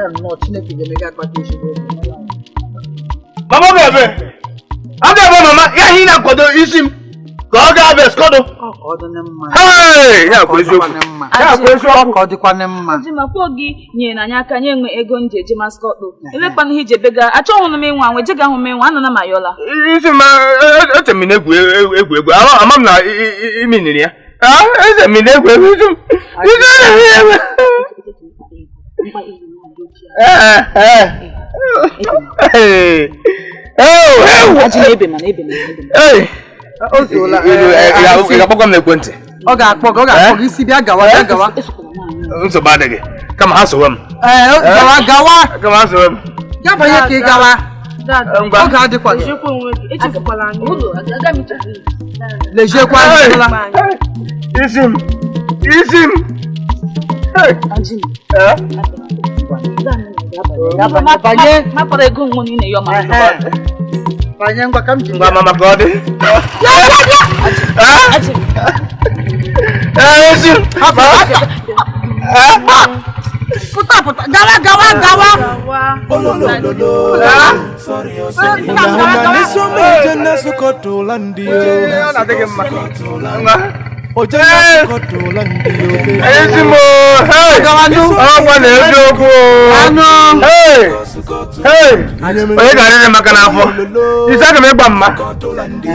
Ya nnọọ, Chineke ga-eme gị akpata ezigbo ego. Mama, ọ ga-ebe. Ọ ga-ebe, mama, ya ihe ị na-akwado isi m ka ọ ga-abịa skọdụ. Ọ ka ọ dị mma. Hey! Ya bụ eziokwu. Mma. Ya bụ eziokwu. Ọ ka ọ dịkwanụ mma. Ji ma kwuo gị nyere anyị aka nye nwe ego m ji eje maskọtụ elekwana ihe iji ebega achọghị m ịnwa anwa ejega ahụ m ịnwa anana m ayọla. Isi m eche m na egwu egwu egwu ama m na imi niri ya. Eze m na egwu egwu isi m. Isi m na egwu. Ee, ee. Ee. Ajị na-ebe mana ebe mana ebe. Ee. O zuola. Ị ga-akpọkwa m n'ekwentị. Ọ ga-akpọ gị, ọ ga-akpọ gị isi bịa gawa, bịa gawa. Nsogbu adịghị. Kama ha sowe m. Ee, gawa gawa. Kama ha sowe m. Ya banye ka ị gawa. Ngwa. Oge adịkwa gị. Leziekwa onwe gị, echefukwala anyị. Aga m echefu. Leziekwa anya. Isi m. Isi m. Ajị m. Eh? Banye. Mapara ego nwa niile ya ọma. Banye ngwa ka m ji. Ngwa mama ka ọ dị. Ajị m. Ee, isi m. Pụta pụta, gawa gawa gawa. Ọ na-adị gị mma. Ngwa. Ezi m o. Hey! Ọgwa na eziokwu o. Hey! Hey! Onye ga-arịrị maka n'afọ? Isi aga m ịgba mma.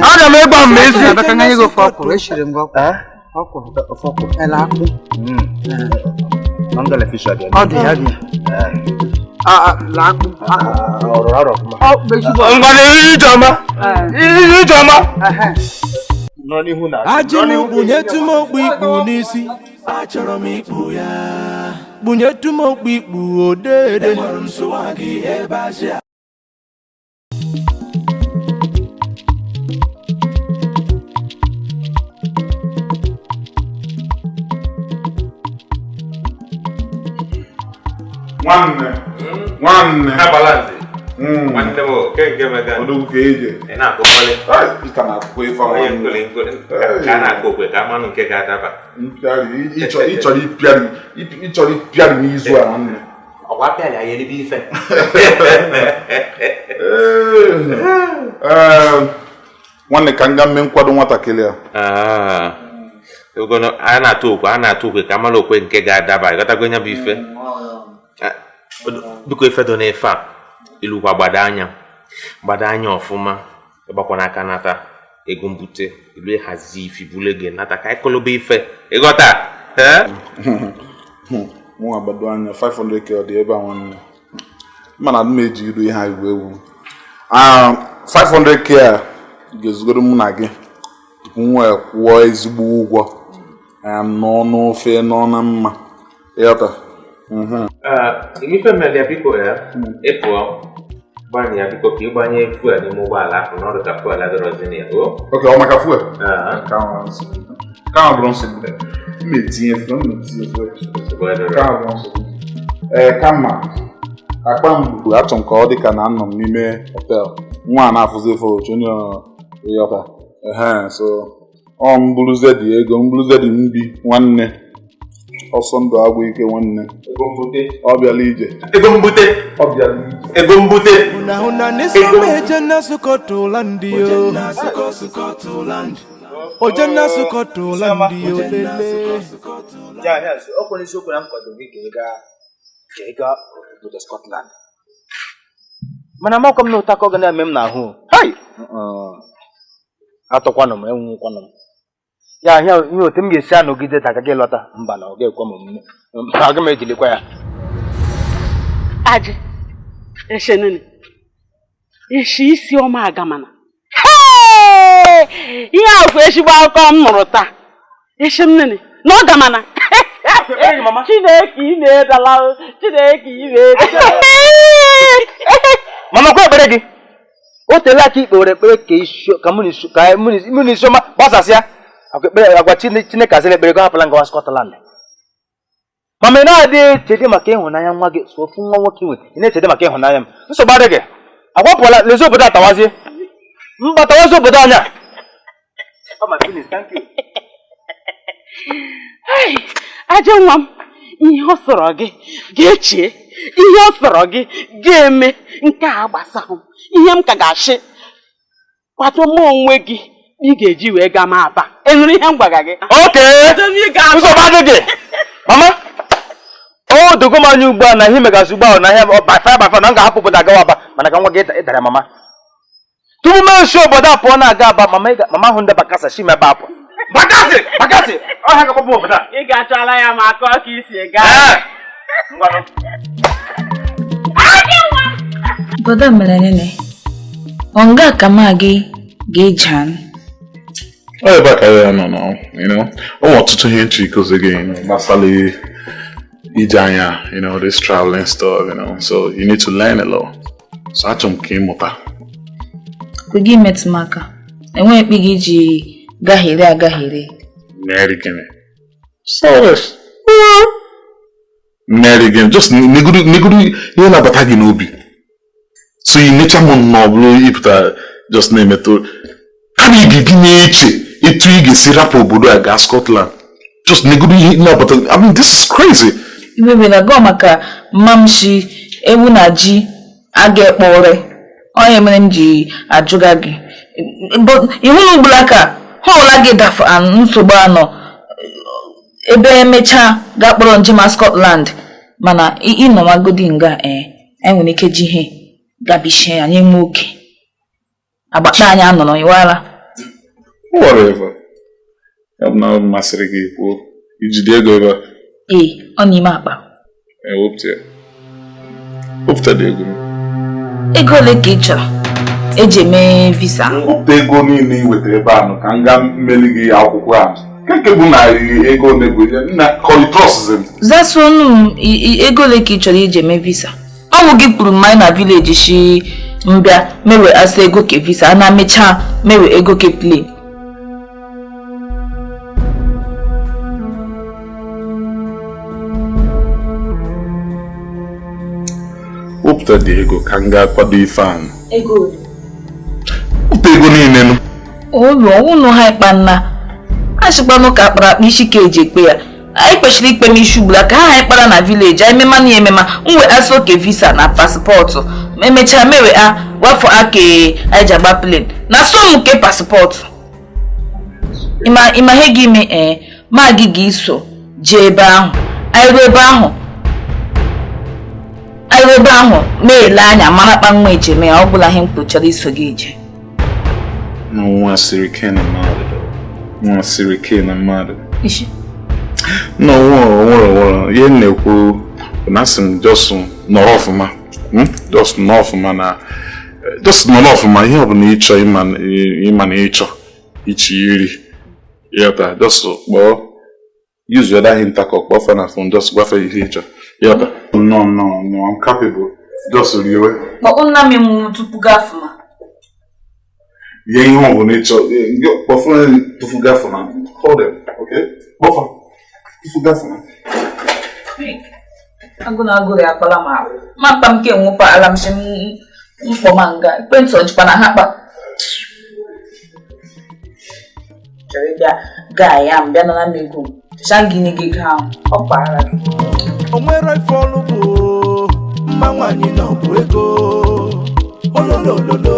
Aga m ịgba mma isi. Abịa ka nye gị ofe ọkwụrụ, eshiri m gị ọkwụrụ. Ọkwụrụ. Ofe ọkwụrụ. Ele akpụ. Mangala fish ọ dị. Ọ dị ya dị. Ah, la akpụ. Ọrụ arụ ọfụma. Ọ bụ ezigbo. Ngwa na ijeọma. Ijeọma. Ehe. Nọ n'ihu na. Ajị m kpunyetụ m okpu ikpu n'isi. Achọrọ m ikpu ya. Kpunyetụ m okpu ikpu odeede. Enwere m sụwa gị ebe ajị a. Nwanne, nwanne. Abalanze. Nwanne m o, ke nke mega. Odogwu ka eje. Ị na-akụ mkpali. Ị ka na-akụkọ ife Onye nwanne. nkoli nkoli. Ka a na-akụ okwe ka amanụ nke ga-adaba. Mpịarị, ịchọrọ ịpịarị, ịchọrọ ịpịarị n'izu a nwanne. Ọkwa apịalị anyị elibe ife. Ee, nwanne ka m gaa mee nkwado nwatakịrị a. Ah. Ogono a na-atụ okwe, a na-atụ okwe ka amalụ okwe nke ga-adaba. Ịghọtago nya bụ ife. Ah, biko ife dị n'ife a ilukwa gbado anya. Gbado anya ọfụma. Ịgbakwa n'aka nata ego mbute ilu ịhazi ife ibule gị nata ka ịkọlọba ife. Ịghọta? Eh? Mụ agbado anya 500K ọ dị ebe a nwanne. Mana m eji iru ihe a egwu egwu. Ah, 500K a ga-ezugoro mụ na gị tupu m wee kwụọ ezigbo ụgwọ. Nọ n'ofe nọ na mma. Ịghọta? Ife mere ya biko ị pụọ gbanye ya biko ka ị gbanye fuel n'ime ụgbọala ahụ na ọdụ ka fuel adịrọzi na ya o. Ok, ọ maka fuel? Ka ahụ bụrụ nsogbu. M etinye fuel, m etinye fuel. Ka ahụ bụrụ nsogbu. Ee, kama akpa m bụ achọ m ka ọ dị ka na anọ m n'ime hotel. Nwa a na-afụzi efe otu onye ịghọta. Ehe, so ọ mbụrụzie dị ego, mbụrụzie dị mbi nwanne. Ọsọ ndụ agwụ ike nwanne. Ego mbute. Ọ bịala ije. Ego mbute. Ọ bịala ije. Ego mbute. Una nisome jena Scotland yo. Ojena Scotland yo lele. Ya, ọ kwere eziokwu na m kwado gị ka ị gaa ka ị gaa obodo Scotland. Mana amakwa m na ụta ka ọ ga na-eme m n'ahụ. Hai! Atọkwanụ m, enwukwanụ m. Ya ihe otu m ga-esi anọgide ta ka gị lọta mba na ọ ga-ekwe m omume. Aga m ejilikwa ya. Ajị, eshenene, eshi isi ọma agamana. Hey! Ihe a bụ ezigbo akụkọ m nụrụ taa. Eshi m nene, na ọ gamana. Chineke ime edala, Chineke ime edala. Mama kwa ekpere gị. O teela aka ikpewere ekpere ka isi ka mụ na isiọma gbasasịa. Agwa ekpere agwa Chineke azịla ekpere gị hapụla ngawa Scotland. Mama ị na-adị echede maka ịhụnanya nwa gị so ofu nwa nwoke nwe ị na-echede maka ịhụnanya m. Nsogbu adịghị. Agwapụla lezi obodo atawazie. Mba tawazie obodo anya. Oh my goodness, thank you. Hey, ajọ nwa m, Ihe ọ sọrọ gị ga-echie, ihe ọ sọrọ gị ga-eme, nke a gbasahụ. Ihe m ka ga-achị kwado m onwe gị ị ga-eji wee gaa ma Aba. Ị nụrụ ihe m gwara gị? Okay. Nsogbu adịghị. Mama, o dogo m anya ugbu a na ihe megasị ugbu a na ihe by fire by fire na m ga-ahapụ obodo agawa Aba, mana ka nwa gị ịdara mama. Tupu m esi obodo a pụọ na-aga Aba, mama mama hụ ndị Bakassi shi m ebe a pụọ. Bakassi! Bakassi! Ọhịa ga-agbapụ obodo a. Ị ga-achọla ya ma akọ ka isi gaa. Brọda mere nene, ọ nga ka ma gị ga-eji. Ọ ebe a ka ya nọ nọ, you know. O nwere ọtụtụ ihe nche ikozi gị, you know, gbasara ije anya, you know, this traveling stuff, you know. So you need to learn a lot. So achọrọ m ka ị mụta. Kwe gị metụ m aka. Enweghị ekpe gị ji gaghere agaghere. Mary gịnị? Sorry. Mary gịnị? Just negodu negodu ihe na-abata gị n'obi. So ị necha m nnọọ bụrụ ịpụta just na-emetụ kama ị ga-ebi na-eche etu ị ga-esi rapụ obodo a gaa Scotland. Just negodu ihe na-abata. I mean, this is crazy. Iwe na gọọ maka mma m shi ewu na ji aga ekpo ụrị. Onye mere m ji ajụga gị. Ihu na ugbula ka ha ọla gị dafụ nsogbu anọ ebe emechaa gaa kpọrọ njem a Scotland, mana ịnọwagodi nga ee anyị nwere ike ji ihe gabishie anyị enwe oke agbata anyị anọrọ iwala. Whatever. Ya bụ na ọ masịrị gị kwuo ijide ego ebe a. Ee, ọ n'ime akpa. Ewepụta ya. Wepụta dị ego. Ego ole ka ị chọrọ eji eme visa? Wepụta ego niile ị wetara ebe a nọ ka m gaa mmeli gị akwụkwọ ahụ. Nke bụ na ego ole bụ nna kọlitrọs m. Zasuonu m ego ole ka ị chọrọ iji eme visa? Ọ bụ gị kwuru mmanya na vileji shi mbịa mewe asa ego ke visa, a na-amecha mewe ego ke plane. Wepụta dị ego ka m gaa kwado ife ahụ. Ego ole? Wepụta ego niile nụ. Ụlọ ụnụ ha ịkpa nna achịkwanụ ka akpara akpa isi ka eji ekpe ya. Anyị kwesịrị ikpe m isi ugbula ka ha ịkpara na vileji anyị mema na emema nwe asa oke visa na pasịpọtụ emechaa mewe a wafọ aka anyị ji agba plen na so m nke pasịpọtụ. Ịma ihe gị ime ee ma gị ga-eso jee ebe ahụ anyị ruo ebe ahụ anyị ruo ebe ahụ ma ele anya mara kpa nwa eje mee ọ bụla ihe m chọrọ iso gị ije. Nwa siri ike na mmadụ. Nwa siri ike na mmadụ. Ishi. No, nwere ihe m na-ekwu bụ na asị m just nọrọ ọfụma. Just nọrọ ọfụma na just nọrọ ọfụma ihe ọbụla ịchọ ịma na ịchọ ichi iri. Ịghọta, just kpọọ use your other intercom kpọọ fa na phone just gwafe ihe ịchọ. Ịghọta. No, no, no, I'm capable. Just riwe. Kpọọ nna m nwụrụ tupu gafuma. Ihe ihe ọbụla ịchọ kpọọ tupu gafuma. Call them, okay? Kpọọ tupu gafuma. Agụ na agụrụ ya akpala m ahụ. Ma mkpa m ka enwụpa ala m shi mkpọ ma nga ekwentị ọjikwa na ha kpa. Chọrọ ịbịa gaa ya m bịa nara m ego m. Chọcha gị nye gị ego ahụ, ọ kpara gị. O nwere ife ọlụ bụ mma nwaanyị na ọ bụ ego. Ololololo.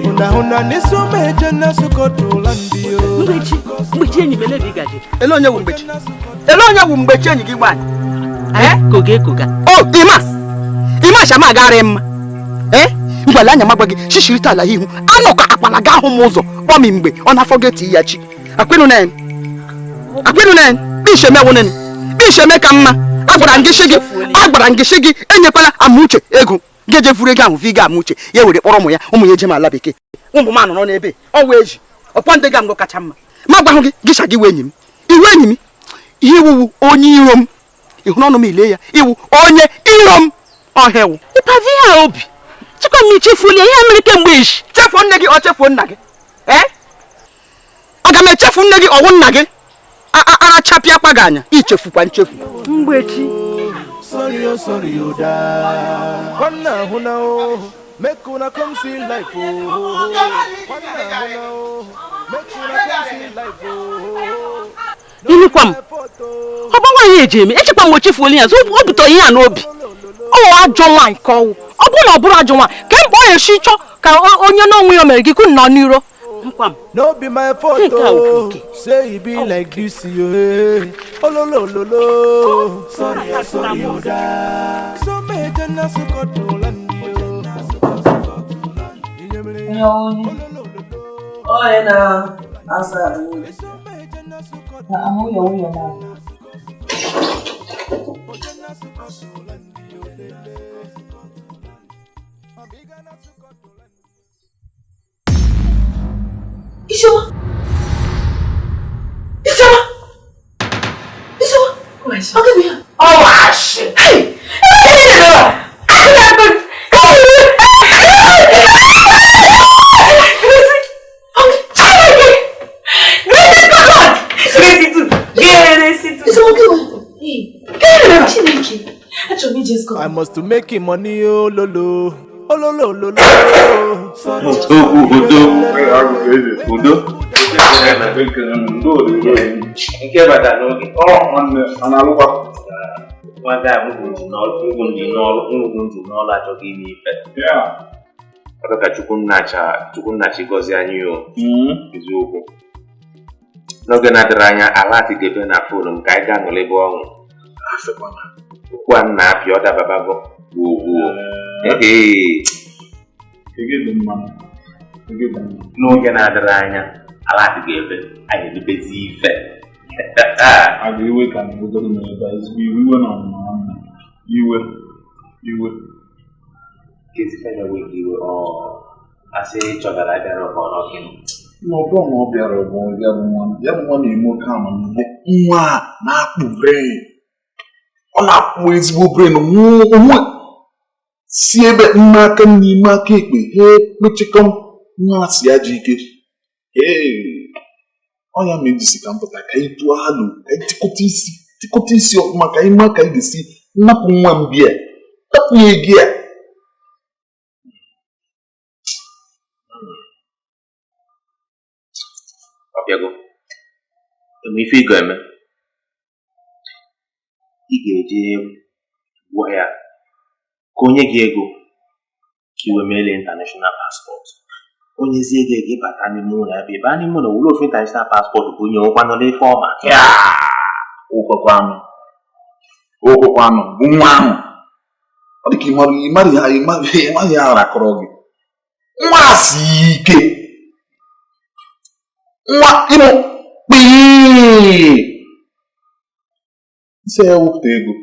Una una n'isi umeje na Scotland yo. Mgbechi, Mgbechi enyi m ele ebe ị gaje. Ele onye wụ Mgbechi? Ele onye wụ Mgbechi enyi gị nwaanyị? Koga ekoga. O, ịma! Ịma shama agara mma. Ngwale anya magwa gị shishirita ala ihu. Anọkọ akpala ga ahụ m ụzọ kpọm mgbe ọ na-afọ gị ya chi. Akwenu nen. Akwenu nen. Bisheme wụnene. Bisheme ka mma. Agwara m gị shi gị, agwara m gị shi gị enyekwala Amuche ego. Geje furu ego ahụ viga Amuche ya were kpọrọ ụmụ ya ụmụ ya eje m ala bekee. Ụmụ m anọrọ n'ebe ọnwa eji ọkwa ndị ga mgbe kacha mma. Ma gwa hụ gị gịsha gị wee enyi m. Iwe enyi m ihe iwuwu onye iro m. Ịhụrụ ọnụ m ile ya iwu onye iro m ọhịa ewu. Ịpavi ya obi. Chekwa m ichefuola ihe mere kemgbe echi. Chefuo nne gị ọ chefuo nna gị. Aga m echefu nne gị ọwụ nna gị. Arachapịa akpa gị anya ichefukwa nchefu. Mgbechi. Sorry oh sorry oh da. Kwana huna oh. Make una come see life oh. Kwana huna oh. Make una come see life oh. Ịnụkwa m. Ọ bụ nwaanyị eji eme echekwa m ochefuola ya o butere ihe a n'obi. Ọ ajọ nwaanyị ka ọwụ. Ọ bụrụ na ọ bụrụ ajọ nwaanyị kemgbe ọ na-esi chọọ ka onye n'onwe ya mere gị kụ nọ n'iro. No be my fault oh, say e be like this yo eh. Ololololo, sorry oh, sorry oh da. So me jana sukoto landi yo. Oh na asa. Na amuyo uyo na. Isioma! Isioma! Isioma! Ọ gịnị ya? Ọ washi! Hey! I must to make him money, oh lolo, oh lolo lolo. Udo. Nke bata n'oge. Ọ nwanne, a na-alụkwa. Nwata a nwugwu nju n'ọlụ achọghị ime ife. Ọ ka Chukwu nnachi gọzie anyị o. Eziokwu. N'oge na-adịrị anya ala atidebe na foonu m ka anyị gaa ṅụlịba ọṅụ. Okwu a na-apịa ọ dababago gwuo. N'oge na-adịrị anya ala adịghị ebe anyị emebezi ife. Aga iwe ka na-ewegoro m ebe a, ezigbo iwe iwe na ọnụma nwanne. Iwe iwe. Kezi ife na-ewe gị iwe ọ asị chọgara abịara ọbọ n'ọkịnụ. Na ọ bụrụ na ọ bịara bụ ya bụ nwa ya bụ nwa na-eme oke amamihe. Nwa a na-akpụ brain. Ọ na-akpụ ezigbo brain nwa si ebe mma aka n'ime aka ekpe he kpechikọm nwa si ajọ ike. Ee, ọ ya ma ejisi ka m pụta ka anyị tụọ alụ ka anyị tikọta isi ọfụma ka anyị maa ka anyị ga-esi napụ nwa m bịa napụ ya ego ya. Ọ bịago. Enwe ife ị ga-eme. Ị ga-eje gwa ya ka onye gị ego ka iwe meele international passport. Onye zie gị ego ịbata n'ime ụlọ ya bịa n'ime ụlọ were ofe international passport bụ onye nwekwanụ n'ife ọma. Okwekwanụ bụ nwa ahụ. Ọ dị ka ịmaghị ya rakọrọ gị. Nwa a si ike. Nwa ịmụ kpii. Nsị ya wepụta ego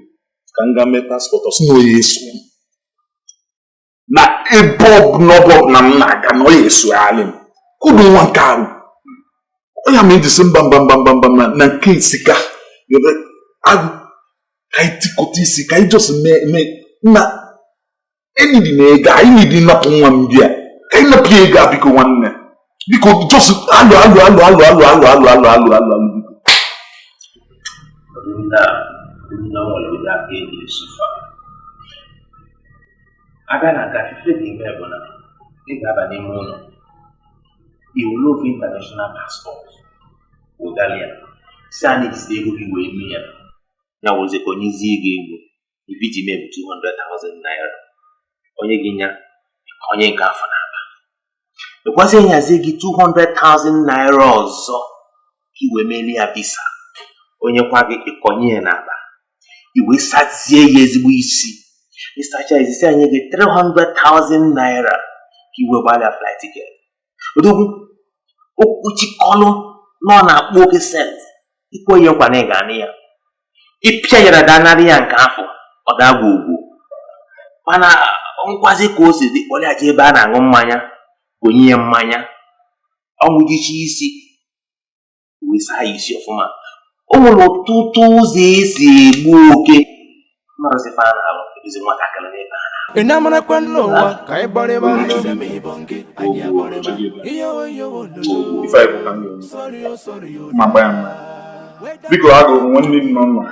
ka m gaa mee paspọtụ ọsị na onye eso m. Na ebe ọbụla na m na-aga na ọ ya esogharị m. Kudu nwa nke ahụ. Ọ ya ma ejisi mba mba mba mba mba na nke esika. Agụ ka anyị tikọta isi ka anyị just mee na enidi na ego anyị nidi napụ nwa m bịa ka anyị napụ ya ego a biko nwanne. Biko just alụ alụ alụ alụ alụ alụ alụ alụ alụ alụ alụ biko. Abịa na nke ife ga-eme bụ na ị ga-aba n'ime ụlọ iwere ofe international passport wegara ya si a na-ejisi ego gị wee mee ya ya wụzie ka onye zie gị ego ife iji mee bụ 200,000 naira onye gị nya onye nke afọ na-aba ekwasị nyazie gị 200,000 naira ọzọ ka i wee melie ya visa onye kwa gị ịkọnye ya n'akpa i wee sazie ya ezigbo isi ịsacha isi anyị gị 300,000 naira ka i wee gbalịa flight ticket. Odogwu okwuchikọlụ nọ na-akpụ oke sent ikwe ya nkwa na ị ga-anị ya ịpịa yara danarị ya nke afọ ọ ga-agwa ugwu mana nkwazi ka o si dị kpọrọ ya jee ebe a na-aṅụ mmanya gonye ya mmanya ọṅụjichi isi wee saa ya isi ọfụma. O nwere ọtụtụ ụzọ esi egbu oke mmarụsị fa na-alụ ezi nwatakịrị n'ebe a Ị na-amarakwa n'ụwa ka anyị gbarịba ndụ. Ife anyị bụ ka m ga-eme. Ma gba ya mma. Biko agụ nwanne m nọ nọ.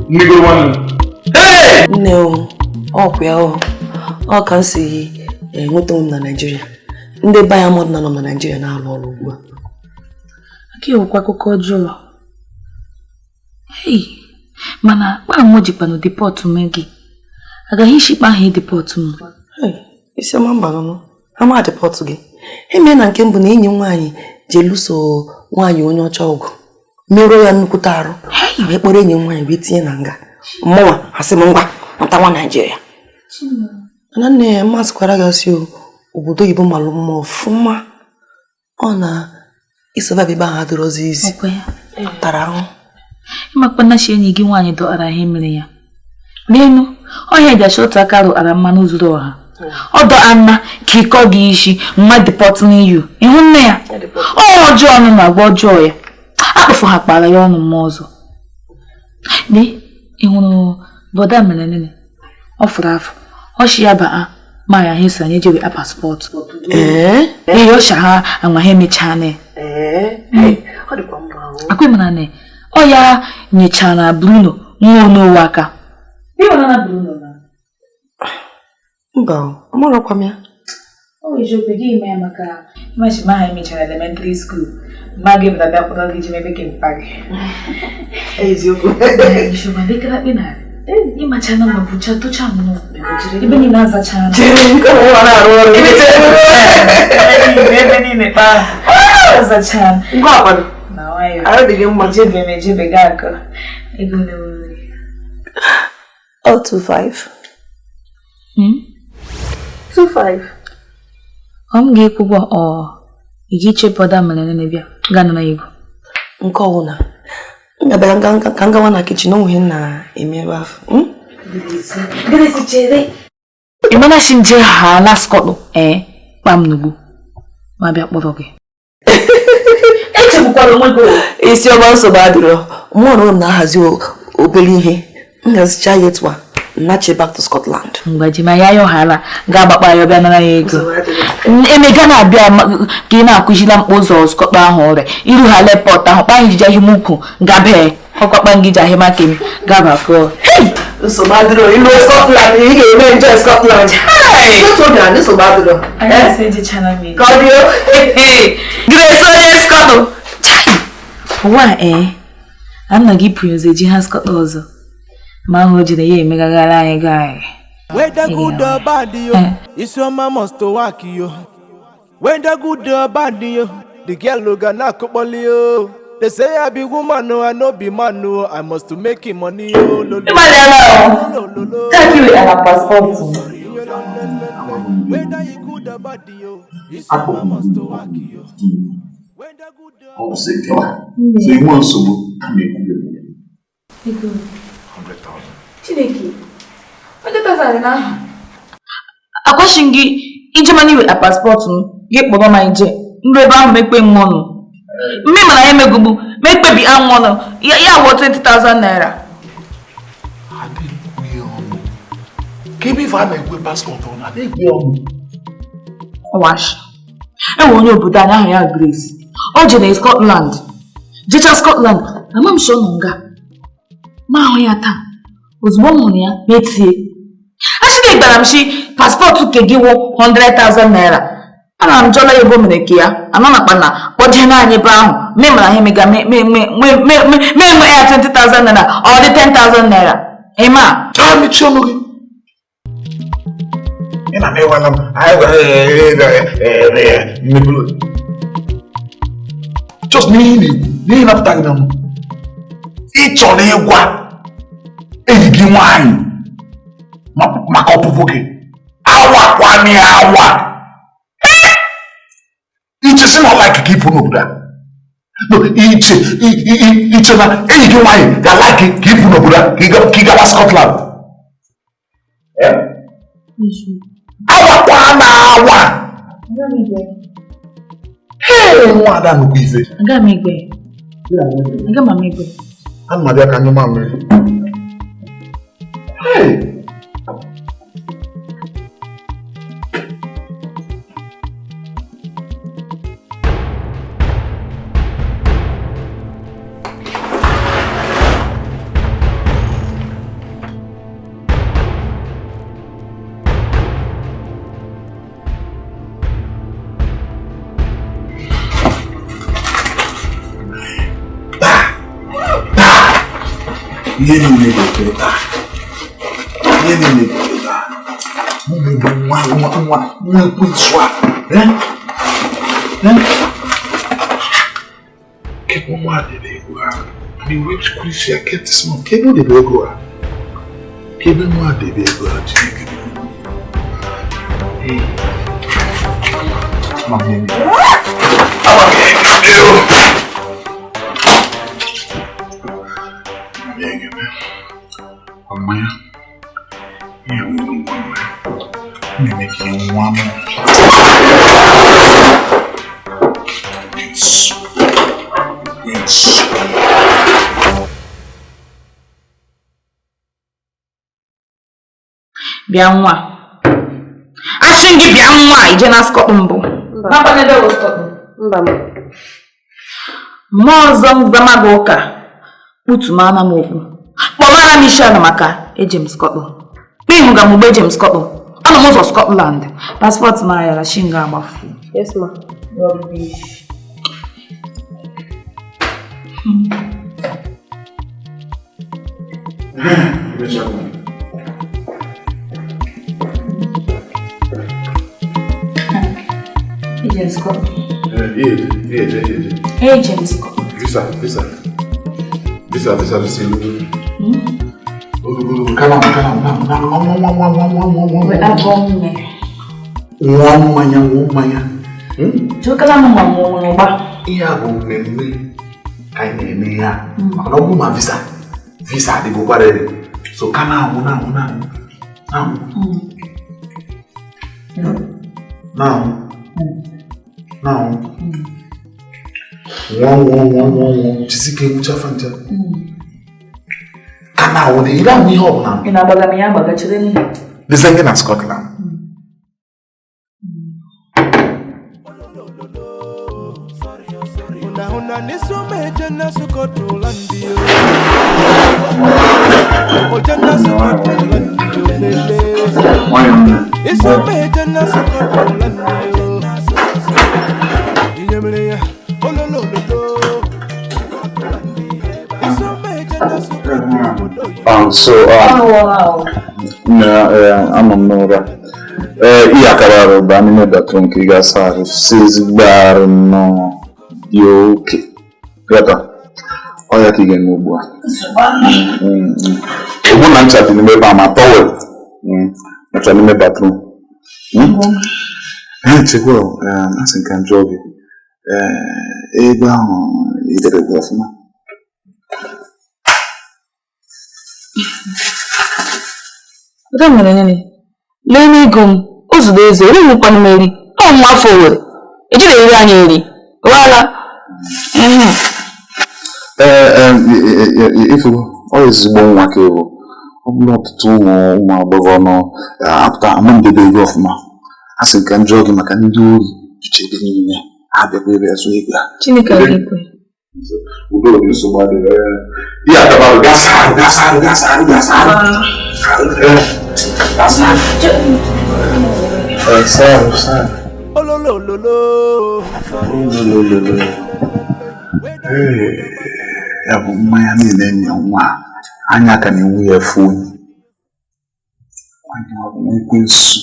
Nnigoro nwanne. Nne o, ọkwa ya o, ọ ka m si enweta m na Naịjirịa. Ndị be anyị mmadụ na-anọ na Naịjirịa na-alụ ọrụ ugbu a. Nke wụkwa akụkọ ọjọọ. Hei, mana kpa mụ jikwanụ depọtụ m gị. Agaghị ishikpa ahụ depọtụ m. Isiọma mba nọ ha ma depọtụ gị. Eme na nke mbụ na enyi m nwaanyị ji eluso nwaanyị onye ọcha ọgụ merụọ ya nnukwute arụ wee kpọrọ enyi m nwaanyị wee tinye na nga. Mụnwa asị m ngwa nata nwa Naịjirịa. Mana nne ya mmasịkwara gị asị obodo oyibo malụ mma ọfụma. Ọ na ịsọvaịv ebe ahụ adịrọzi izi. Tara ahụ. Ịmakwa na chi enyi gị nwaanyị dọtara ihe mere ya. N'elu, ọhịa ji otu aka rụara mmanụ zuru ọha. Ọ dọa nna ka ịkọ gị isi mma depọtụ n'iyu. Ịhụ nne ya? Ọ ọjọọ ọnụ na agwa ọjọọ ya. Akpụfụ ha kpara ya ọnụ mmụọ ọzọ. Lee, ị hụrụ bọda mere nene. Ọ fụrụ afọ. Ọ shi ya baa ma ya ha eso anyị jewe a paspọtụ. Ee, ọ sha ha anwa ha emechaa ne. Akwa ịmara ne. Ọ ya nyechara Bruno nwa onowu aka. Mba, amarakwa m ya. Ọ bụ eziokwu gị ime ya maka ịmachi ma ha emechara elementary school. Mma gị bịara bịa kpọrọ gị ji mebe gị mpa gị. Eziokwu. Isiọma bekara akpị narị. Ịmacha na ma bụcha tụcha nnọọ. Ebe niile azacha. Ebe niile kpaa. Azacha. Ngwa akwado. Na nwayọọ. Arụ dị gị mma. Ejebe m ejebe gị akọ. Ego na-ewuri. 025. 25. Ọ m ga-ekwu ụgwọ ọ ị ga-echepụ ọda mere nene bịa gaa nara ego. Nke ọwụna. M ga-abịa ka m gawa na kichin onwe na-eme ebe ahụ. Grace chere. Ị mana shi nje ha na skọtụ ee kpa m n'ugbo ma bịa kpọrọ gị. Echegbukwara onwe gị. Isiọma nsogbu adịrọ. Mụ na ụlọ m na-ahazi obere ihe. M gazicha ya etu a. Nache back to Scotland. Mgbaji ma ya yohala ga-agbakpa ya ọbịa nara ya ego. Emeka na-abịa ka ị na-akụzila mkpa ụzọ skọtụ ahụ ọrịa iru ha lepọt ahụ kpa anyị jiji ahịa ukwu gabe ọkwakpa ngị ji ahịa maka m gabakọ. Nsogbu adịrọ ilu Scotland ị ga-eme enjoy Scotland. Otu oge na nsogbu adịrọ. Ka ọ dị o. Grace onye skọtụ. Chai! Ụwa ee anna gị pụrụ eji ha skọtụ ọzọ. Ma ahụ jiri ya emegagara anyị gaanyị. Whether good or bad yo, Isioma must work yo. Whether good or bad yo, the girl go na akpoli yo. They say I be woman no, I no be man no, I must to make him money yo. Lo lo lo. Thank you and passport. Whether you good or bad yo, Isioma must work yo. Whether good or bad. So you want nsogbu kama ekwube. 100,000. Chineke, 100,000 na. Akwashin gị ije mana iwe a paspọtụ m gị kpọrọ ma ije ndụ ebe ahụ mekpe m ọnụ. Mme mana ya emegugbu mekpebi anwụ ọnụ ya wụ 20,000 naira. Ka ebe ife a na-ekwe paspọtụ ọ na-ekwe ọnụ. Ọwashi. Enwe onye obodo anyị ahụ ya Grace. O jere Scotland. Jecha Scotland, ama m sọ nọ nga. Ma ahụ ya taa. Ozugbo m hụrụ ya metie. Achike gwara m shi paspọtụ nke gị wụ 100,000 naira. Ana m jọla ya ebe o mere ke ya. Anọ na kpana kpọjee naanị ebe ahụ. Mee mara ha emega mee ya 20,000 naira. Ọ dị 10,000 naira. Ịma? Taa mechie ọnụ gị. Ị na-emewala m. Just n'ihi napụta gị n'ọnụ. Ị chọrọ ịgwa enyi gị nwaanyị maka ọpụpụ gị. Awakwana ya awa. Iche si na ọ like ka ịpụ n'obodo a. Iche na enyi gị nwaanyị ga-alike ka ịpụ n'obodo a ka ị gawa Scotland. Awakwana awa. Hey, nwa ada nnukwu ife. Aga m egbe. Aga m egbe. Ana m abịa ka anyụ mamịrị. Hey! Ihe niile ga-ekwe taa. Ihe niile ga-ekwe taa. Mụ bụ nwa nwa nwa nwa ekwensu a. Eh? Eh? Kebe nwa debe ego a. I mean, wait, Chris, I get this one. Kebe debe ego a. Kebe nwa debe ego a. Chineke biko. Hey. Ama m ihe. Ama m ihe ga-eme o. Ama m ihe ga-eme. Mmanya. Ihe nwere ngwa mmanya. M na-eme ka ihe nwa m. Yes. Yes. Bịa nwa. Asị m gị bịa nwa ije na skọtụ mbụ. Mmụọ ọzọ m gbama gị ụka kputumana m okwu. Kpọmara m isi ala maka eje m skọtụ. Ịhụ ga m mgbe eje m skọtụ. Anọ m ụzọ Scotland. Paspọtụ m ayara shi nga agbafu. Yes, ma. Rubbish. Eje m skọtụ. Ihe Eje m skọtụ. Visa, visa. Visa, visa, visa. Olugu, kana, kana, na, na, nwa, nwa, nwa, nwa, nwa, nwa, nwa, nwa. Abụọ nwunye. Ṅụọ mmanya, ṅụọ mmanya. Jụkala m ma mụ nwere ụgba. Ihe a bụ mmemme ka anyị na-eme ya. Maka na ọ bụrụ ma visa, visa adịgokwara ere. So ka na-anwụ, na-anwụ, na-anwụ, na-anwụ. Na-anwụ. Na-anwụ. Ṅụọ, ṅụọ, ṅụọ, ṅụọ, ṅụọ. Jisike nwụcha fa ncha. Ka na-anwụ na ire anwụ ihe ọbụla. Ị na-agbaga m ya agbaga chere m. Listen gị na Scotland. Una una nisume jena sukotulandi yo. O jena sukotulandi yo lele. Isume jena sukotulandi yo. Iyemle ya olololo. Isume jena sukotulandi. So, Oh, wow. Ama m n'ụra. Ee, ihe akara arụ bụ n'ime bathroom ka ị ga-asa arụ si ezigbo arụ nnọọ dị oke. Ghọta? Ọ ya ka ị ga-eme ugbu a. Ogbu na ncha dị n'ime ebe a ma tọwel ncha n'ime bathroom. Ee, chekwa asị nka m jụọ gị. Ee, ego ahụ ị debe gị ọfụma. Ụda mere gịnị? Lee n'ego m, o zuru ezu, eri nwekwanụ m eri. Ọ nwa afọ Owere. Ejiri eri anyị eri. Wala. Ee, ifugo, ọ ezigbo nwa ka ịbụ. Ọ bụrụ ọtụtụ ụmụ agbọghọ nọ apụta ama ndebe ego ọfụma. A sị ka m jụọ gị maka ndị ori juche ebe niile ha bịakwa ebe azụ ego a. Chineke ga-ekwe. Udo dị nsogbu adịghị. Ihe akabarụ gasa arụ gasa arụ gasa arụ gasa arụ. Gasa arụ. Saa arụ saa arụ. Ololololo. Ololololo. Ee, ya bụ mmanya niile enye nwa anya ka na-enwu ya efu onye. Nwaanyị ọ bụ ekwensu.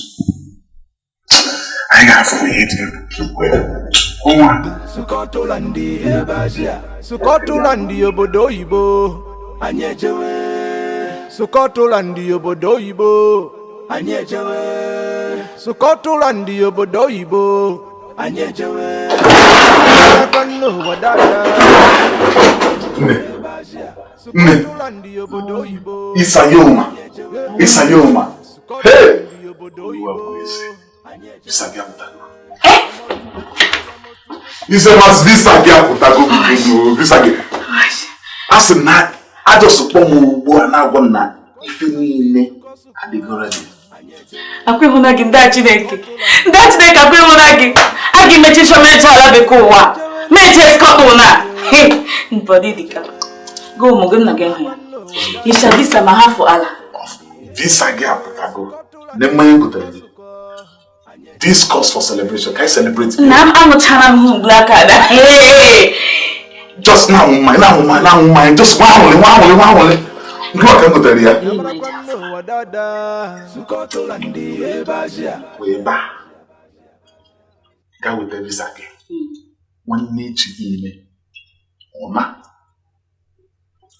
Anyị ga-afụ ihe dị ọnwa. Sukotulandi ebe Asia. Sukotulandi obodo oyibo. Anyị ejewe. Sukotulandi obodo oyibo. Anyị ejewe. Sukotulandi obodo oyibo. Anyị ejewe. Akwa n'ụwa dada. Nne, nne, Sukotulandi obodo oyibo. Isayoma, Isayoma. Hey! Olúwa bụ eze. Visa gị apụtago. Isema visa gị apụtago biko visa gị. A sị m na ajọsụ kpọ m ugbu a na-agwa m na ife niile adịgo ready. Akwa ịhụna gị ndị a Chineke. Ndị a Chineke akwa ịhụna gị. A ga-emechi chọọ ala bekee ụwa. Meche Scotland na. Mbọdị dịka. Go ụmụ gị nna gị hụ ya. Isha visa ma hafụ ala. Visa gị apụtago. Na mmanya m gotere gị. This calls for celebration. Can I celebrate? Nna m aṅụchara m hụ mgbe aka ada. Just now, my now, my now, my just nwa anwụlị, nwa anwụlị, nwa anwụlị. Nke a ka m gotere ya. Wee baa. Gaa weta visa gị. Nwanne echi niile ụna.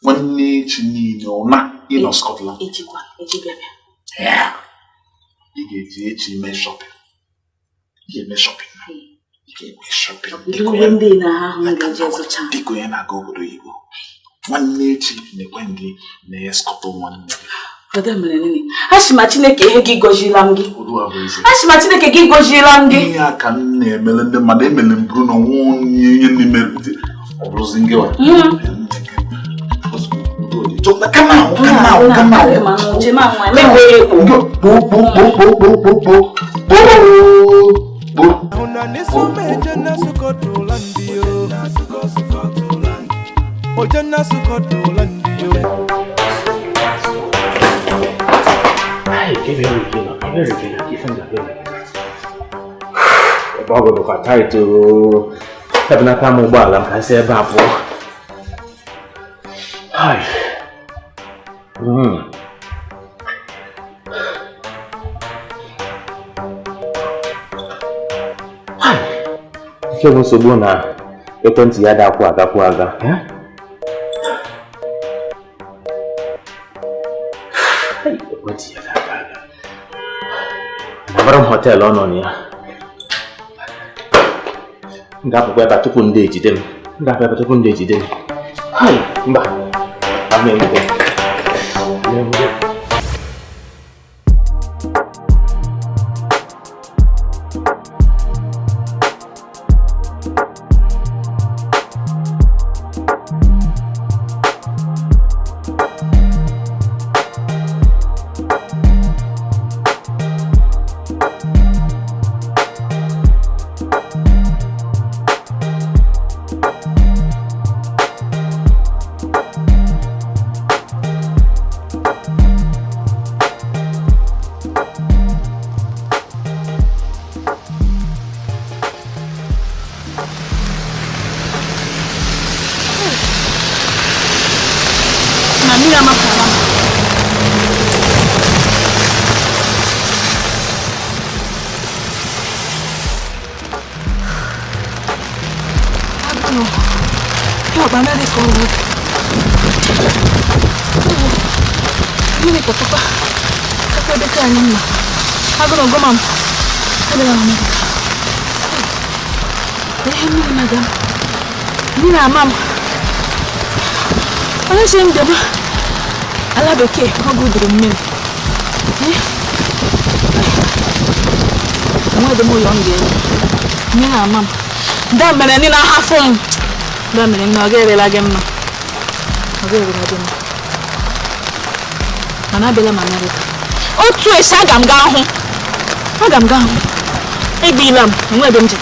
Nwanne echi niile ụna ịnọ Scotland. Ị ga-eji echi mee shopping. Ị ga-eme shopping. Ị ga-eme shopping. Dịka onye na-aga obodo oyibo. Nwanne echi na-ekwe gị na-eskọta nwanne gị. Ashima Chineke ihe gị gọziela m gị. Ashima Chineke gị gọziela m gị. Ihe a ka m na-emele ndị mmadụ emele m bụrụ na nwa onye ihe n'ime ọ bụrụzi ngịwa. Ebe ọ bụrụkwa taịtụ ebunata m ụgbọala m ka si ebe a pụọ. Nke bụ nsogbu na ekwentị ya dakwu agakwu aga. Ekwentị ya dakwu aga. Nabara m họteelụ ọ nọ na ya. M ga-apụkwa ebe a tupu ndị ejide m. M ga-apụ ebe tupu ndị ejide m. Mba, ama enwute. Onye si m debe ala bekee oge uduru mmiri enweghị m ụlọ m ga-ere mmiri ama m da mere ndị na-ahafụ m da mere na ọ ga-erela gị mma ọ ga-erela gị mma mana abịala m Amerịka otu esi aga m gaa hụ aga m gaa hụ ebiila m enweghị m ji.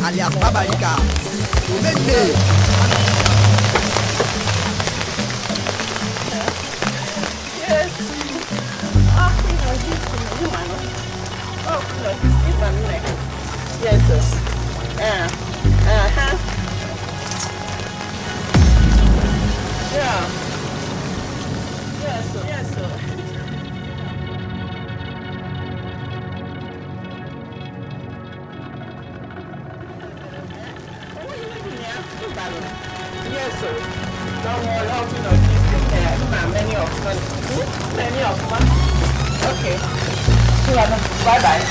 Alias Babarika, Omende. Yes. Yes, sir. Uh-huh. Yeah. Yes, sir. Yes, sir. Yes, sir. Don't worry, I'll be not this thing. Many of many of them. Okay. Bye bye.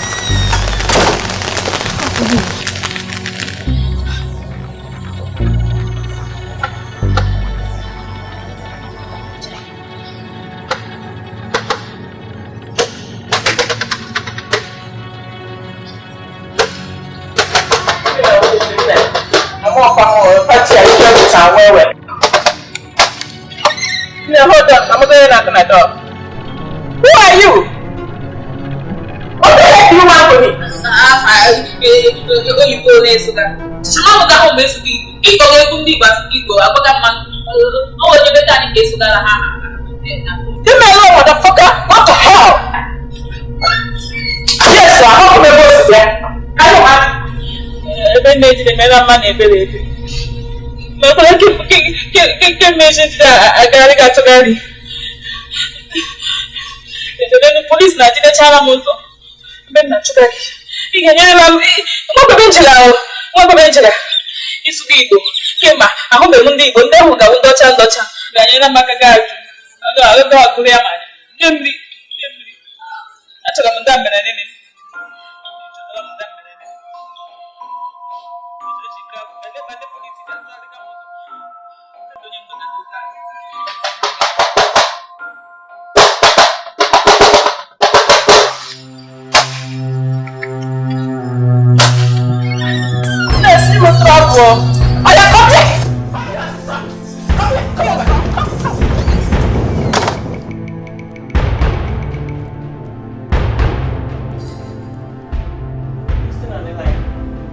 Hold on, I'm going to knock on the door. Who are you? What the heck do you want from me? Leave me alone, motherfucker! What the hell? Yes, sir, I'm not going to there. I don't want. Police na jidechara m ụzọ ebe m na-achụga gị. Ị ga-enyerela m nwa njira ịsụga Igbo kemgbe ahụbeghị m ndị Igbo ndị ahụ ga-awụ ndọcha ndọcha ga-enyere m aka gaa ajụ agụrụ ya ma nye mmiri achọrọ m ndị mere nene.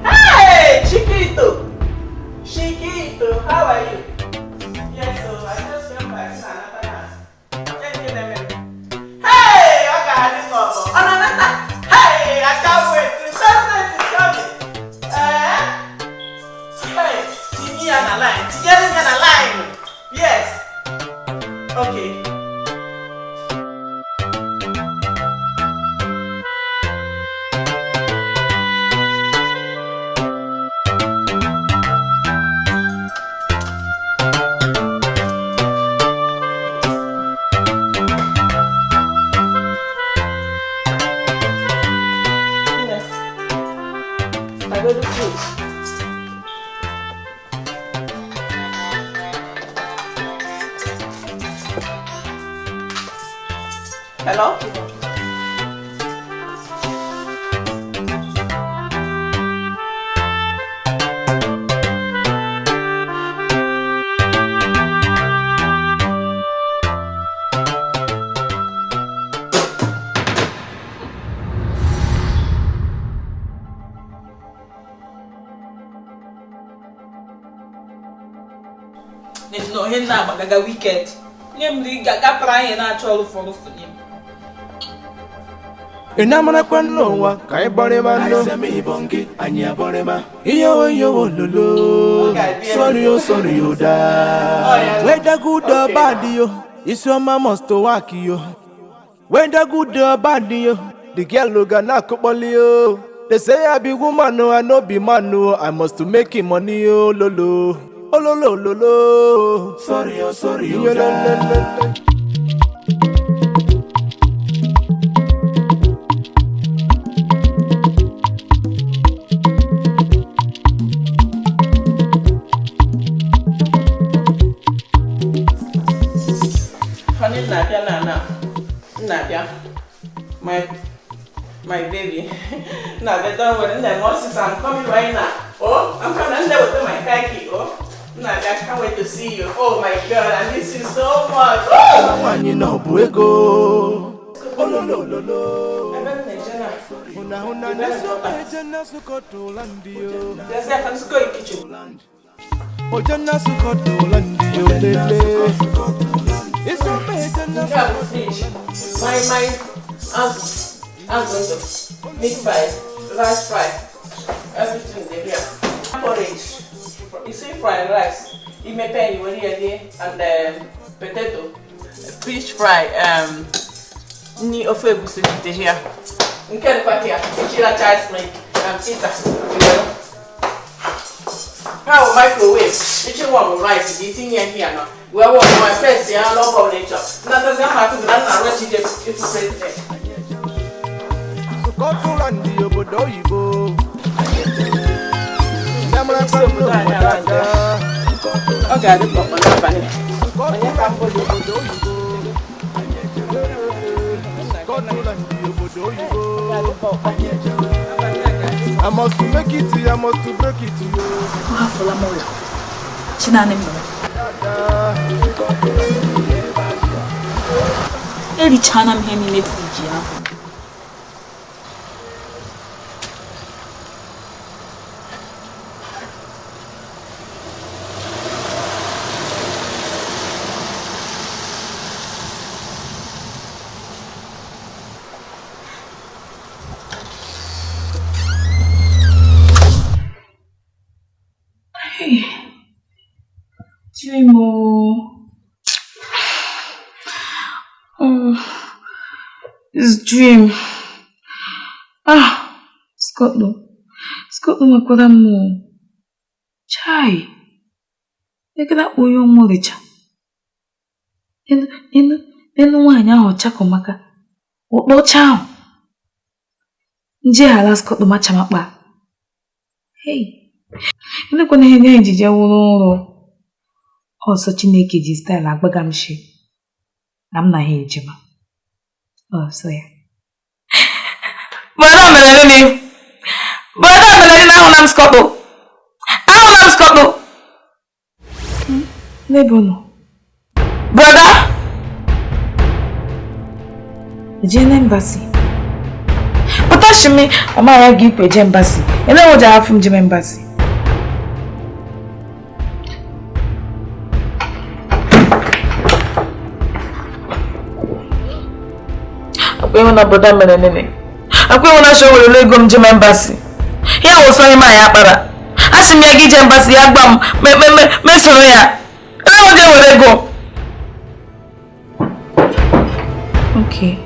Hey, Chiquito! Chiquito, how are you? Yes, so I just came back to another house. Hey, I got this one. Hey, I can't wait. The president is coming. Hey, Tinye on the line. Tinye on the line. Yes. Okay. I go to fruit. Hello? No, he na magaga wicked. Nye m ga pra anyị na-achọ ọrụ fọrọ nye m. Ị n'ụwa ka anyị gbọrịma nnu. Anyị agbọrịma. Iyo iyo lolo. Sorry o sorry o da. Whether good or bad yo, Isioma must work yo. Whether good or bad yo, the girl ga na-akụkpọli yo. They say I be woman o, I no be man o, I must to make him money o lolo. Oh lo lo lo lo. Sorry oh sorry oh da. Honey, Nabia, na Nabia, my baby. Nabia, don't worry, I'm coming right now. Oh, I'm coming. I'm there with my car key. Oh. Nna, I can't wait to see you. Oh my God, I miss you so much. Nwaanyị na ọ bụ ego. Ololololo. Hụna hụna na-eso eje na Scotland yo. Oje na Scotland yo lele. Eso eje na My azụ, meat pie, rice fry, everything dey here. Porridge, you see fried rice, imepe you were here and potato, fish fry, nni ofe egusi dị here. Nke dịkwa here, echila ice cream and pizza. Ha wụ microwave, echi warm rice gị tinye here nọ. Wee warm my first ya n'ọbọ ọbụla ị chọrọ. Nnatazi ama akụzi na nna arụ echije ịfụ president. Scotland obodo oyibo. Obodo aja. Ọ ga-adị kpọkpọ n'abalị. Scotland obodo oyibo. Scotland obodo oyibo. I must to make it, I must to break it. Ọ hafụla m ụlọ. Chi naanị m nọrọ. Erichana m ihe n'ime friji ahụ. Hey, Dreamo. Oh, this dream. Ah, Scotland. Scotland makwara m. Chai. Ekela onye ọmụrịcha. Enu nwaanyị ahụ chakomaka. Ụkpọcha ahụ. Nje ala Scotland machamakpa. Hey. Elekwana ihe nye ejije wụrụ ụrọ. Ọsọ Chineke ji staịlụ agbaga m shi na m na ha ejema. Ọsọ ya. Brother mere gịnị? Brother mere gịnị? Ahụla m Scotland. Ahụla m Scotland. N'ebe ọ nọ. Brother! Jee na embassy. Pụta shimi, amaghị ya ga-ikwe eje embassy. Ele ụjọ afụ m jem embassy. Akwa ịhụ na brother mere nene. Akwa ịhụ na shọ werele ego m jem embassy. Ya wụsọ ihe ma ya kpara. A sị m ya gị je embassy ya gba m mesoro ya. Ele ụjọ were ego. Okay.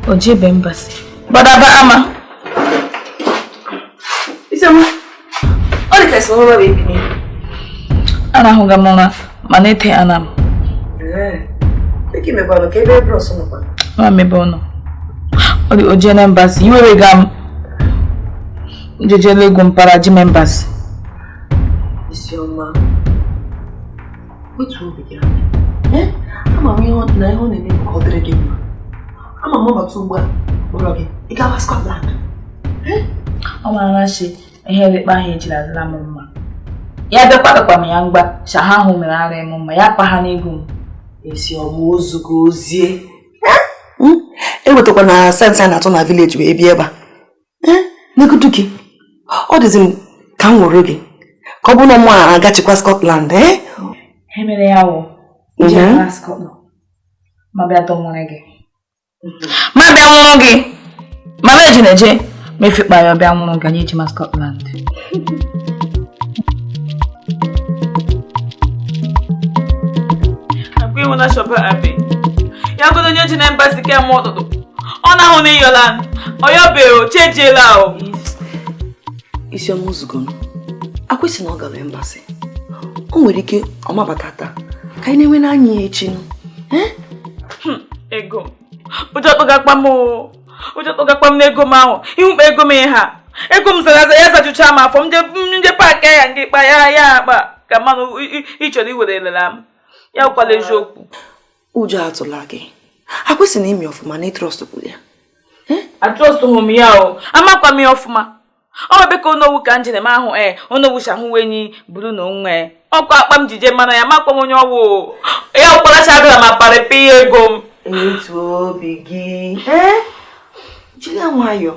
O jebe embassy. Brother ba ama. Isioma, ọ dị ka esi n'ụlọ bụ ebini. Arahụga m ụra mana ete ana m. Eke mekwanụ ka ebe bros nọkwa. Ọ mebe ọ nọ. Ọ dị oje na embassy. Iwere ga m. Njejele ego mpara ji m embassy. Isioma, wetuo obi gị anya. Ama m ihe na ihe ọ na-eme bụ ka ọ dịrị gị mma. Ama m ọbata ugbu a kpọrọ gị ị gawa Scotland. Ọ mara shi ihe lekpa ahụ ejiri adịla m mma. Ya bịakwa m ya mgba sha ha ahụ mere ara m mma ya kpa ha n'ego m. Isioma ozugo ozie. Ewetakwa na sensị a na-atụ na vileji wee bịa ebe a. N'egodu gị, ọ dịzi m ka m nwụrụ gị ka ọ bụrụ na mụ a agachikwa Scotland. Ha mere ya wụ ije Scotland ma bịa dọnwere gị. Ma bịa nwụrụ gị. Mama eji na-eje mefikpa ya bịa nwụrụ gị anyị eji ma Scotland. Akwa ịhụ na shọpa abi. Ya godo onye ji na embassy kemgbe ụtụtụ. Ọ na-ahụ n'Iyoland. Ọyọbe o, chejiela o. Isioma ozugo akwụsị na ọ gara embassy. O nwere ike ọ mabata taa ka anyị na-enwe n'anya ya echi. Ego. Ụjọ tụgakpa m o. Ụjọ tụgakpa m n'ego m ahụ. Ịhụkpa ego m ha. Ego m zara aza ya zajucha m afọ. M nje paakị ya nke kpa ya ya akpa ka mmanụ ị chọrọ iwere lela m. Ya kwala eziokwu. Ụjọ atụla gị. Akwụsị na imi ọfụma na ịtrọst kwuru ya. Atrọst hụ m ya o. Amakwa m ya ọfụma. Ọ ebe ka onowu ka njere m ahụ ee onowu si ahụ enyi buru na onwe ọkwa akpa m jije mana ya makpọ m onye ọwụ ya ụkparacha agara ma parịpa ihe ego m. Etu obi gị jiri ya nwayọọ.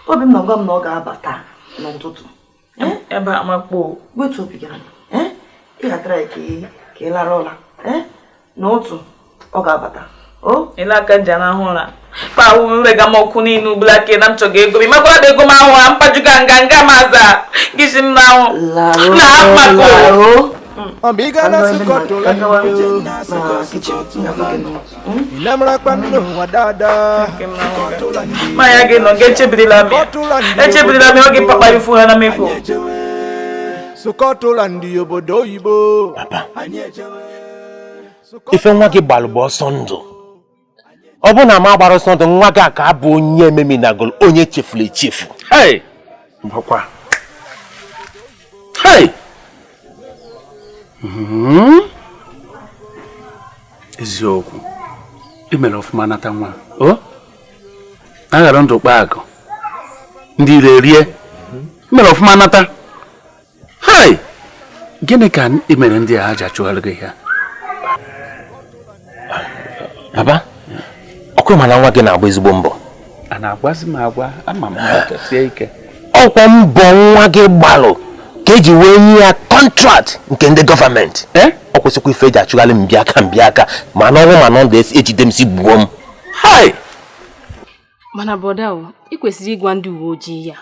Obi m na-agwa m na ọ ga-abata n'ụtụtụ. Ebe a makpọ wetu obi gị anya. Ị ga-atara ya ka ị lara ụla. N'otu ọ ga-abata. Ile aka nji arahụ ụra kpawu nrega m ọkụ niile ugbula ke na m chọga ego m ịmakwara m ego m ahụ a mpajuga nga nga m aza gịsi m n'ahụ na akpako. Maya gị nọ ga-echebirila m ya echebirila m oge papa ifu ha na mefu. Papa, ife nwa gị gbalụ bụ ọsọ ndụ. Ọ bụ na ma gbara ọsọ ndụ nwa gị aka abụ onye ememinagol onye chefuru echefu. Hey! Mbakwa. Hey! Eziokwu. I mere ọfụma nata nwa. O? Aghara ndụ kpa akụ. Ndị ire rie. I mere ọfụma nata. Hey! Gịnị ka i mere ndị a ha ji achụgharị gị ya? Papa, ọkwa mana nwa gị na-agba ezigbo mbọ. A na-agwazi m agwa, ama m sie ike. Ọkwa mbọ nwa gị gbalụ ka eji wee nye ya kọntrakt nke ndị gọọmenti. Ọ kwụsịkwa ife eji achụgharị m mbịaka ma n'ọnwụ ma na ndụ ejide m si gbuo m. Hai! Mana brọda o, ị kwesịrị ịgwa ndị uwe ojii ya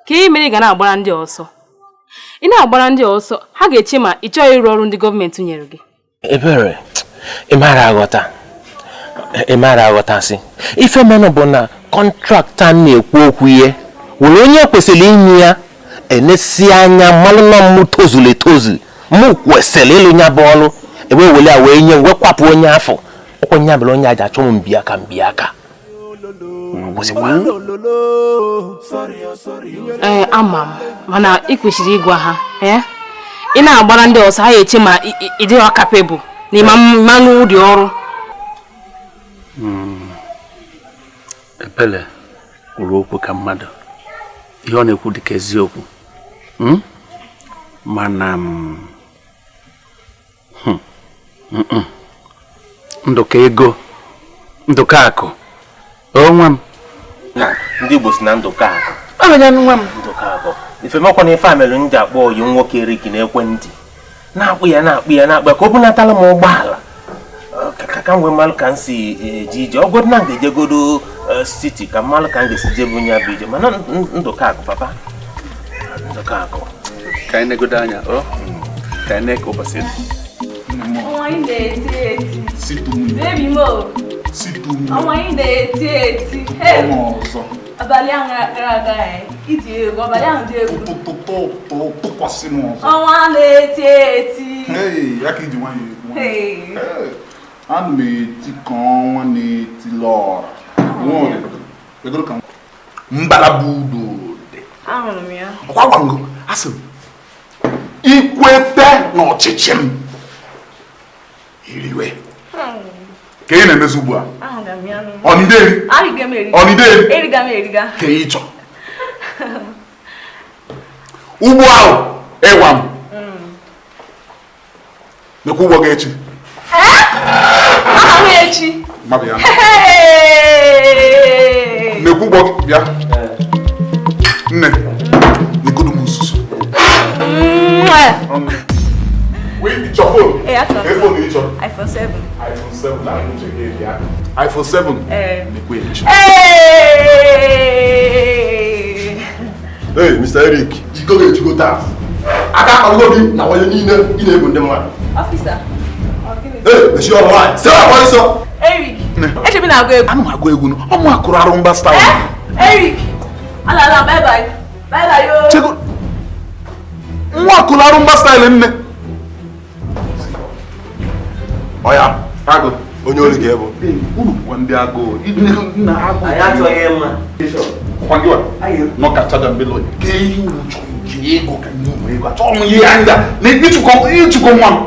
ka ị mere ị ga na-agbara ndị ọsọ. Ị na-agbara ndị ọsọ, ha ga-eche ma ị chọghị ịrụ ọrụ ndị gọọmenti nyere gị. Ebere, ị mara aghọtasị. Ife menụ bụ na kọntraktị a na-ekwu okwu ihe were onye kwesịrị inye ya enesi anya mmanụ na mụ tozuru etozu mụ kwesịrị ịlụ ya bụ ọrụ ebe wele a wee nye wee kwapụ onye afọ ọkwa nya bụrụ onye aja achọ m mbịaka Ee, ama m mana ị kwesịrị ịgwa ha. Ị na-agbara ndị ọsọ ha eche ma ị dịghị capable na ịma mmanụ ụdị ọrụ. Ebele kwuru okwu ka mmadụ. Ihe ọ na-ekwu dịka eziokwu. Mana ndụka ego, ndụka akụ, onwe m. Ndị Igbo si na ndụka akụ. Nwa m. Ndụka akụ. Ife mekwa na ife a mere m ji akpọ oyi nwoke Eric n'ekwentị. Na-akpụ ya ka ọ bunatala m ụgbọala. Ka m wee malụ ka m si eje ije. Ọgọdụ na m ga-ejegodo siti ka mmalụ ka m ga-esi jebu ya bụ ije. Mana ndụka akụ papa. Ndụka akụ. Ka anyị negodo anya, ọ? Ka anyị na-eke ụbọchị. Ọnwa anyị na-eti eti. Baby mo. Ọnwa anyị na-eti eti. Abalị ahụ gara aga iji egwu, abalị ahụ dị egwu. Tụkwasị m ọzọ. Ọnwa na-eti eti. Hey, ya ka iji nwayọọ ekwu. Ana m eti ka ọnwa na-eti lọra. Mbalaba udo dị. Ahụrụ m ya. Ọkwa gwa ngụ, asị m, ikwete n'ọchịchị m iriwe. Ka ị na-emezi ugbu a? Ọnideri? Ọnideri? Ka ị chọ. Ugbo ahụ ịgwa m. Nekwa ụgbọ gị echi. Aha m echi. Mmadụ ya. Nekwa ụgbọ gị bịa. Nne, negodu m nsusu. Wait, your phone. Hey, hey, phone is your iPhone 7. iPhone 7. Now you check it, yeah. iPhone 7. Hey. Hey, Mr. Eric. You go get you go down. I can't go in now. You need to go Officer. Hey, the show online. Say what you saw. Eric. I should be now go. I'm not going. I'm not going to style. Eric. Ala bye bye. Bye bye yo. Check. Nwa akụrụ style nne. Oya, agụ onye ori ka ebo. Unu bụkwa ndị agụụ. Nna agụụ. Anyị achọghị mma. Kwa gị wa. Nọ ka chaja mbelo. Ke ihe unu chọrọ ji ego ka nye ụmụ ego. Achọghị m ihe anya. Na ịchụkọ nwa m. Ịchụkọ nwa m.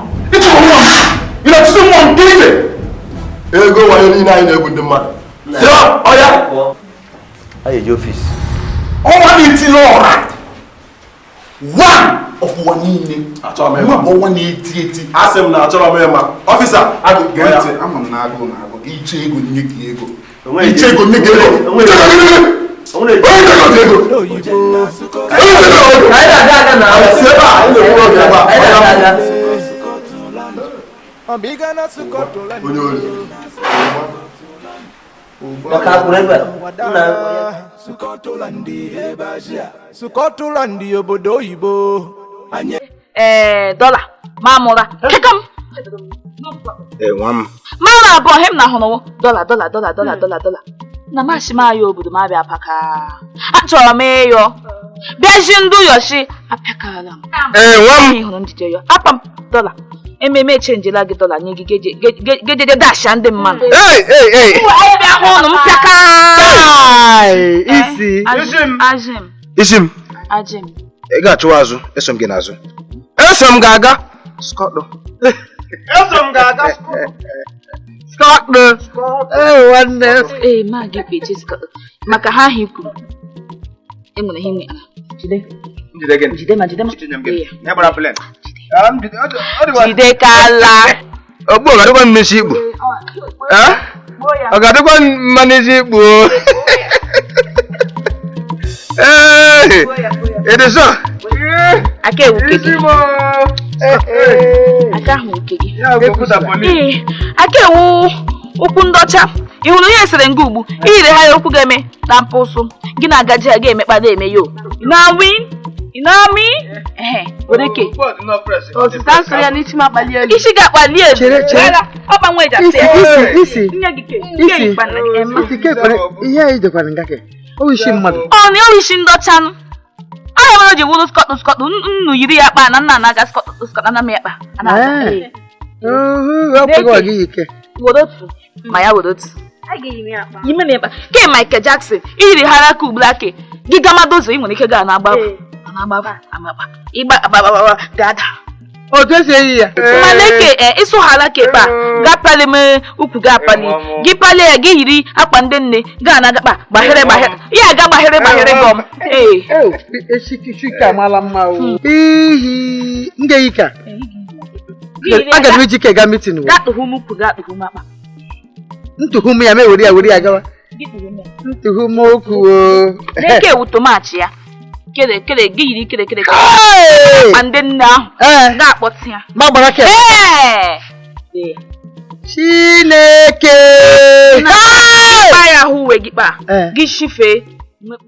Ị na-achụsị nwa m gịnị? Ego wayo niile anyị na-egwu ndị mmadụ. Sị ọya. Anyị eje ọfịs. Ọnwa na-etiri ọra. One of ụwa niile. Nwa bụ ọnwa na-eti eti. Asị m na achọrọ m ịma. Ọfịsa! Gee ntị, ama m na agụụ na-agụ gị. Iche ego nye gị ego. Iche ego nye gị ego. Scotland obodo oyibo. Ee, dọla ma mụra kekam. Nwa m. Ma na abụọ hem na hụrụ dọla dọla dọla dọla dọla dọla. Na mashi m ayọ obodo m abịa paka. Achọrọ m ịyọ. Bịaji ndụ yọshi apịakala m. Nwa m. Hụrụ njije yọ. Apa m dọla. Ememe chenjela gị dọla nye gị gejeje dasha ndị mmadụ. Ei! Bịa hụ ụnụ m pịaka. Isi. Ajị m. Isi m. Ajị m. Ị ga-achụwa azụ, eso m gị n'azụ. Eso m ga-aga. Scotland. Eso m ga-aga Scotland. Ee, nwanne. Ee, ma gị kpechi Scotland. Maka ha ahụ kwuru. Enwere ihe nwe ala. Jide. Jide gịnị? Jide ma jide ma. Ya gbara plen. Jide kala. Ogbu ọ ga-adịkwa mma isi ikpu? Ọ ga-adịkwa mma n'isi ikpu? Ee, it is so. Aka ewu ke gị. Aka ahụ nke gị. Ee, aka ewu ụkwụ ndọcha. Ị hụrụ ihe esere nga ugbu? Iyiri ha ya okwu ga-eme na mpụsụ. Gị na agaji ha ga-emekpa na-eme yo. Na win? Ị na-amị? Ehe, were ke. Isi ga-akpali elu. Chere. Ọkpa nwa eji asị ya. Isi. Nye gị ke. Nke ikpa nna gị ema. Isi ke kwere ihe anyị dekwara nga ke. O isi mmadụ. Ọ na o isi ndọchanụ. Ahịa mere o ji wụrụ skọtụ skọtụ nnu yiri ya kpa na nna na-aga skọtụ skọtụ ana m ya kpa. Were otu ma ya were otu. Ime na ịkpa. Ke Michael Jackson iyiri hara aka ugboro ake gị gamadozo ị nwere ike gaa na-agbafu amakpa ịgba agbagbagbagba ga-ada. Otu esi eyi ya. Mana eke ịsụghala ka ekpe a ga-apali m ukwu ga-apali gị palie ya gị yiri akpa ndị nne gaa na agakpa gbahịrị gbahịrị ya aga gbahịrị gbahịrị gọm. Ee. Eshike amala mma o. Ihi m ga-eyi ka. Aga m eji ke gaa mitin. Gaa tụhụ m ukwu gaa tụhụ m akpa. Ntụhụ m ya ma ewere ya were ya gawa. Ntụhụ m okwu o. N'eke ewu tomachi ya. Kere kere gị yiri kere kere akpa ndị nne ahụ ga-akpọtụ ya. Ma gbara ke. Chineke. Kpa ya ahụ uwe gị kpa gị shifee